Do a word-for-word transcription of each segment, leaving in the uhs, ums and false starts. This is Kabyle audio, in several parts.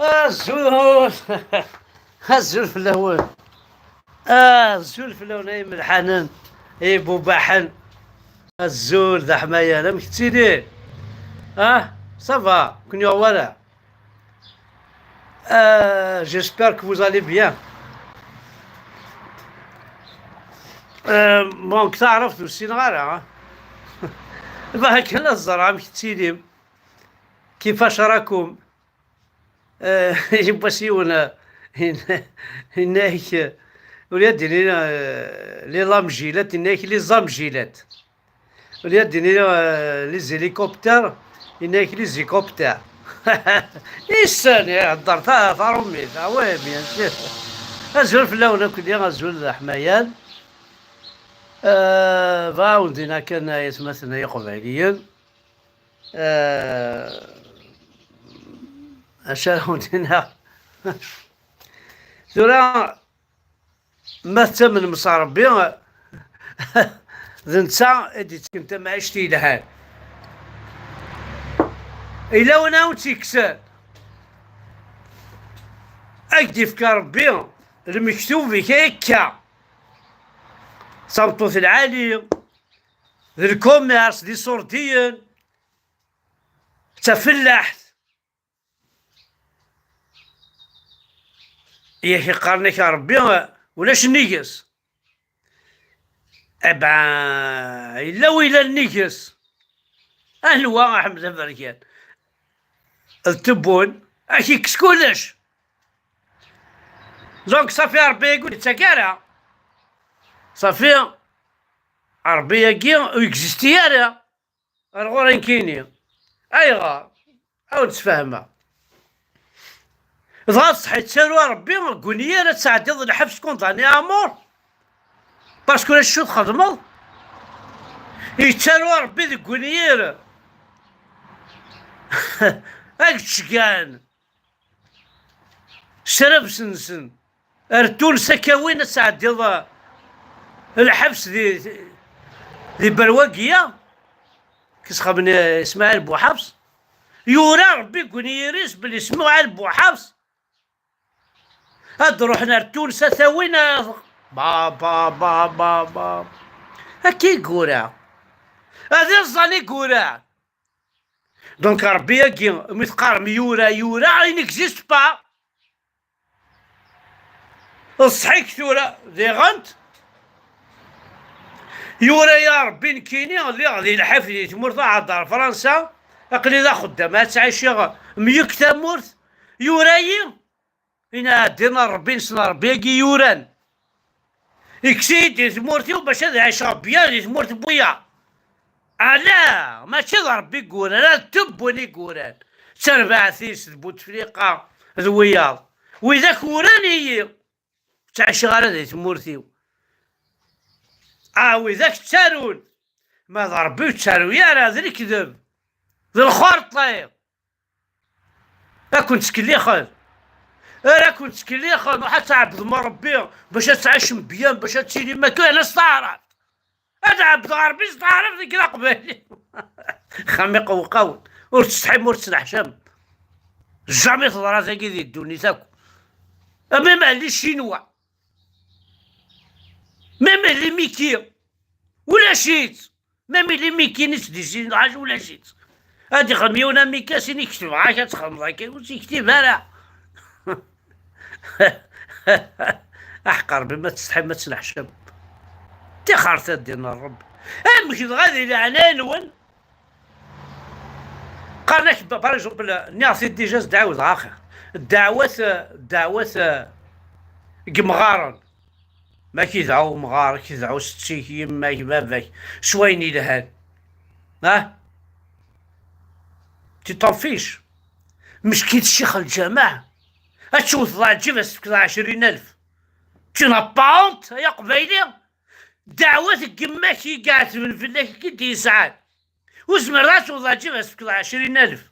Azul! Azul fell-awen! Azul fell-awen ay imelḥanen, ay ibubaḥen! Azul d aḥmayan, amek tettili? Ah, ça va, ken yuɣ wara? Euh, j'espère que vous allez bien. Euh, bon, taɛrabt ur ssineɣ ara, ah. Bɣiɣ kan ad ẓreɣ amek tettilim. Kifac rakum? Euh, yiwwas yiwen, euh, yenna-, yenna-ak, euh, au lieu de dire, euh, les lamjilat, yenna-ak les zamjilat. Au lieu de dire, euh, les hélicoptères, yenna-ak les hélicoptères. Issen, ihedder ta-, tarumit. Ah ouais, bien sûr. Azul fell-awen akk, azul d aḥmayan. Euh, bɣiɣ ad wen-d-iniɣ kan ay atmaten ay iqbayliyen. Eh, acu ara wen-d-iniɣ? Tura, ma tettamnem s Ṛebbi, d netta i d-yettken tamɛict yelhan. Yella win ara wen-tt-yekksen. Ad k-d-yefk Ṛebbi lmektub-ik akka. D tameṭṭut lɛali, d lkumirs, d iṣurdiyen, d tafellaḥt. Yak iqqaren-ak Ṛebbi ulac nnig-s. Eh ben, yella win yellan nnig-s. Anwa a Ḥmed Aberkan? D Tebun, ad k-ikkes kullec. Donc, ṣafi, Ṛebbi-agi ur yettak ara. Ṣafi, Ṛebbi-agi ur yegzisti ara. Ar ɣur-i nekkini. Ayɣer? Ad wen-d-sfehmeɣ. Dɣa ṣṣeḥ yettaru Ṛebbi deg unyir ad tɛeddiḍ lḥebs, condamné à mort. Parce que ulac acu txedmeḍ. Yettaru Ṛebbi deg unyir. Ad k-d-ceggɛen. Crabs-nsen. Ar Tunes ad k-awin ad tɛeddiḍ, eh, lḥebs di, di Berwagiya. Kisxem n Ismaɛil Buḥafs. Yura Ṛebbi deg unyir-is belli Ismaɛil Buḥafs ad d-ruḥen ar Tunes ad t-awin, eh, ba, ba, ba, ba, ba. Akka i yura. Ad iẓẓan i yura. Donc, Ṛebbi-agi, mi teqqarem yura, yura, il n'existe pas. Ṣṣeḥ-ik tura, diɣent. Yura-ya Ṛebbi nekkini, lliɣ di lḥif di tmurt aɛḍar Fransa, aql-i d axeddam, ad ttɛiciɣ meyek tamurt. Yura-yi, Inaɛdin n Ṛebbi, nessen Ṛebbi-agi yuran. Ikkes-iyi-d di tmurt-iw bac ad ɛiceɣ bya di tmurt n wiyaḍ. Ala, mačči d Ṛebbi i yuran, ala d Tebun i yuran. D tarbaɛt-is d Butefliqa d wiyaḍ. Widak uran-iyi. Ur ttɛiceɣ ara di tmurt-iw. Ah, widak ttarun. Ma d Ṛebbi ur ttaru ara, d lekdeb. D lxerṭi. Ad ken-ttkellixen. Ara ken-ttkellixen, ruḥ ad tɛebdem Ṛebbi bac ad tɛicem byan, bac ad tilim akka, ala s taɛrabt. Ad ɛebdeɣ Ṛebbi s taɛrabt deg Leqbayel. Xam iqewqawen. Ur tsetḥim, ur tettneḥcam. Jamais teḍra tagi di ddunit akk. Même les Chinois. Même les Mickey. Ulac-itt. Même les Mickey-nni ttdizin ɣas ulac-itt. Ad ixdem yiwen amikas ini ketbeɣ-ak ad txedmeḍ akka, ur tt-yektib ara. Aḥeqq Ṛebbi, ma tsetḥim, ma tneḥcam. Tixert a ddin n Ṛebbi. Amek dɣa di leɛnaya-nwen? Qqaren-ak, par exemple, nniɣ-t-id déjà, s dɛawet axir. Ddeɛwat, ddeɛwat, eh, n yemɣaren. Ma k-idɛu umɣar, k-idɛu setti-k, yemma-k, baba-k, s wayen yelhan. Ah? Tu t'en fiches. Mecki d ccix lǧameɛ. Ad tewteḍ aɛǧib, ad s-tefkeḍ ɛecrin alef. Tu n'as pas honte, ay aqbayli? Ddeɛwat n yemma-k i iɛetben fell-ak, i k-id-yesɛan. Ur tezmireḍ ad tewteḍ aɛǧib, ad s-tefkeḍ ɛecrin alef.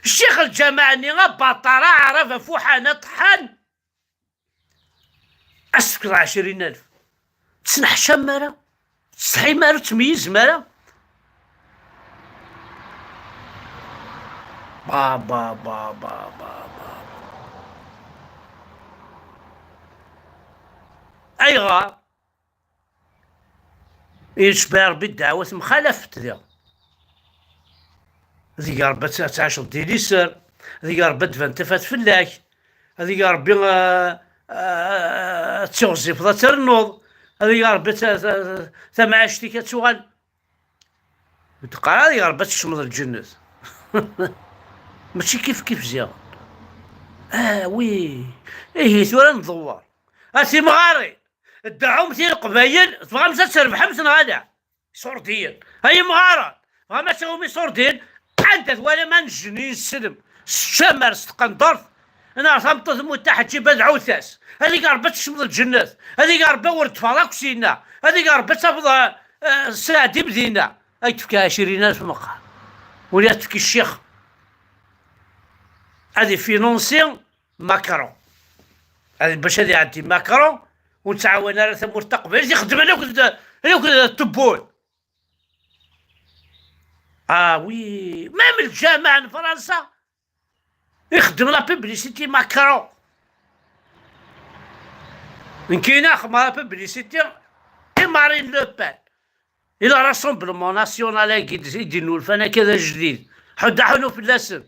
Ccix lǧameɛ-nni, abaṭar, aɛrab, afuḥan, aṭeḥḥan. Ad s-tefkeḍ ɛecrin alef. Tettneḥcam ara? Tettsetḥim ara? Ur tettmeyyizem ara? Ba, ba, ba, ba, ba, ba. Ayɣer? Yecba Ṛebbi ddeɛwat mxalafet diɣ. Ad ig Ṛebbi ad tɛiceḍ di liser, ad ig Ṛebbi ad d-tban tafat fell-ak, ad ig Ṛebbi, ah, ah, ad tiɣzifeḍ ad ternuḍ, ad ig Ṛebbi ta-, ta-, tamɛict-ik ad tuɣal. Ur d-qqar ara ad ig Ṛebbi ad tekcmeḍ lǧennet. Mačči kif kif ziɣ. Ah, wi. Ihi tura nḍewwer. A timɣarin, dɛumt i Leqbayel, tebɣamt ad trebḥemt neɣ ala? Iṣurdiyen. Ay imɣaren, tebɣam ad tawim iṣurdiyen? Anda twalam anejjen i nselem s tcamar, s tqendert, neɣ tameṭṭut Muttaḥ Ǧiba dɛut-as. Ad ig Ṛebbi ad tekcmeḍ lǧennet. Ad ig Ṛebbi ur d-teffɣeḍ akk syenna. Ad ig Ṛebbi ad tafeḍ, eh, eh, sseɛd-im dinna. Ad k-tefk ɛecrin alef meqqar. Wali ad tefk ccix. Ad ifinunsi Macron. Ad, bac ad iɛeddi Macron, ur nettɛawan ara tamurt taqbaylit, ixeddmen akked, akked tewwul. Ah oui, même lǧameɛ n Fransa ixeddem la publicité Macron. Nekkini axeddmeɣ la publicité i Marine Le Pen. I le Rassemblement National-agi d-, i d-innulfan akka d ajdid. Ḥuddu aḥunu fell-asen.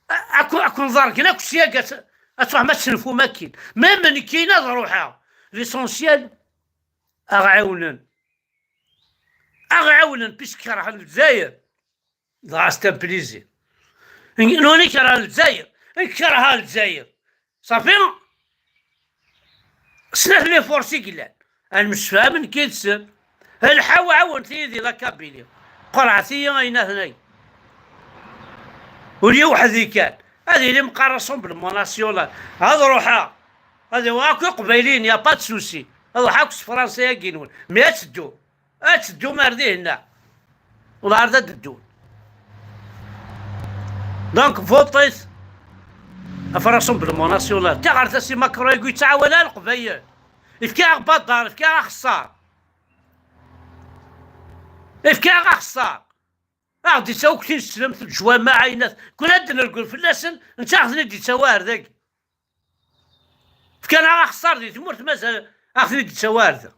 A-, aku-, ad ken-ḍergen akk syagi, ad, ad truḥem ad tesnefum akkin. Même nekkini ad ruḥeɣ. L'essentiel, ad ɣ-ɛiwnen. Ad ɣ-ɛiwnen, puisque kerhen Lezzayer. Dɣa c'est un plaisir. Nuni kerhen Lezzayer. Nekk kerheɣ Lezzayer. Safi. Snat les forces i yellan. Ad nemsefham nekk yid-sen. Lḥaw ɛawnet-iyi di la Kabylie. Qerɛet-iyi ayen atnay. Ur yi weḥd-i kan. Ad ili meqqar Rassemblement National. Ad ruḥeɣ. Ad awiɣ akk iqbayliyen, y a pas de souci. Ad ruḥeɣ akk s Fransa-agi-nwen. Mais ad teddu. Ad teddum ar dihinna. Ula ar da d-ddun. Donc, votit ɣef Rassemblement National. Tiɣertas i Macron i yettɛawan ar Leqbayel. Ifka-aɣ badar, ifka-aɣ axeṣṣar. Ifka-aɣ axeṣṣar. Aɣ-d-ittawi akk tineslemt, leǧwamaɛ, ayennat. Kul ad d-nergel fell-asen, netta aɣ-ten-id-ittawi ar dagi. Fkan-aɣ axeṣṣar di tmurt, mazal aɣ-ten-id-ittawi ar da.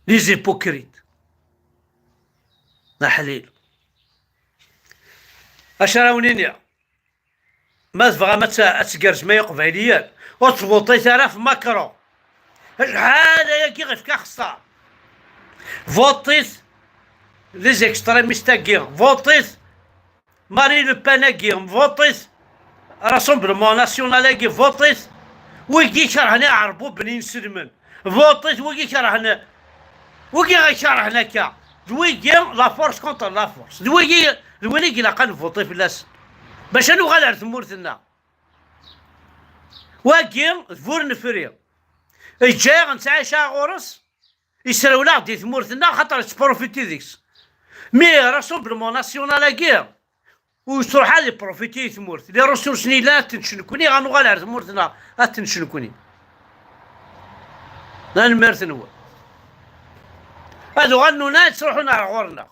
Les hypocrites. D aḥlil. Acu ara wen-iniɣ? Ma tebɣam ad t-, ad tgerrzem ay Iqbayliyen, ur tvuṭit ara ɣef Macron. Acḥal ayagi ɣef-k axeṣṣar. Vuṭit les extrémistes-agi, vuṭit Marine Le Pen-agi, vuṭit Rassemblement National-agi, vuṭit wigi kerhen iɛerbuben inselmen. Votit wigi kerhen, wigi ikerhen akka. D wigi la force contre la force. D wigi, d win i ilaq ad nvuṭi fell-asen. Bac ad nuɣal ar tmurt-nneɣ. Wagi, d bu nefri. Iǧǧa-yaɣ nettɛic ɣur-s, isrewleɣ-d i tmurt-nneɣ, xaṭer yettprofiti deg-s. Mi Rassemblement National-agi, ur yettruḥ ad iprofiti i tmurt. Les ressources-nni yellan ad ten-čč nekni, ad nuɣal ar tmurt-nneɣ ad ten-čč nekni. Tanemmirt-nwen. Ad uɣalen nuna ad ttruḥun ar ɣur-neɣ.